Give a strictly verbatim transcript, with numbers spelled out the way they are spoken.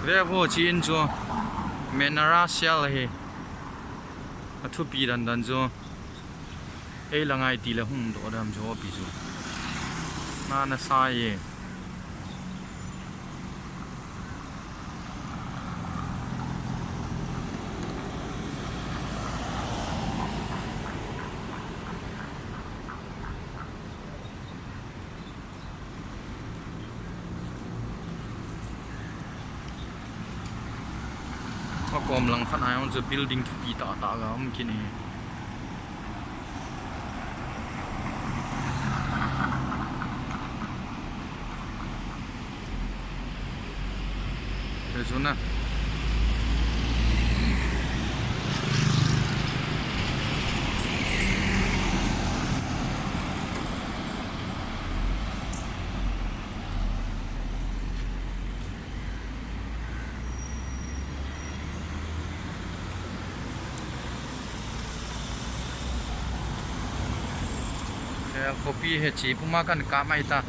Ve vo, chi in chu Menara Shell ahi. Athupi dan dan chu. Ei la ngai ti le hung doh dam chu api chu. Na na sa ye. Akom lang khat a jong chu building thupi tah tah ga um kit e. Hichu na. Khopi hi chi puma kan kap mai ta.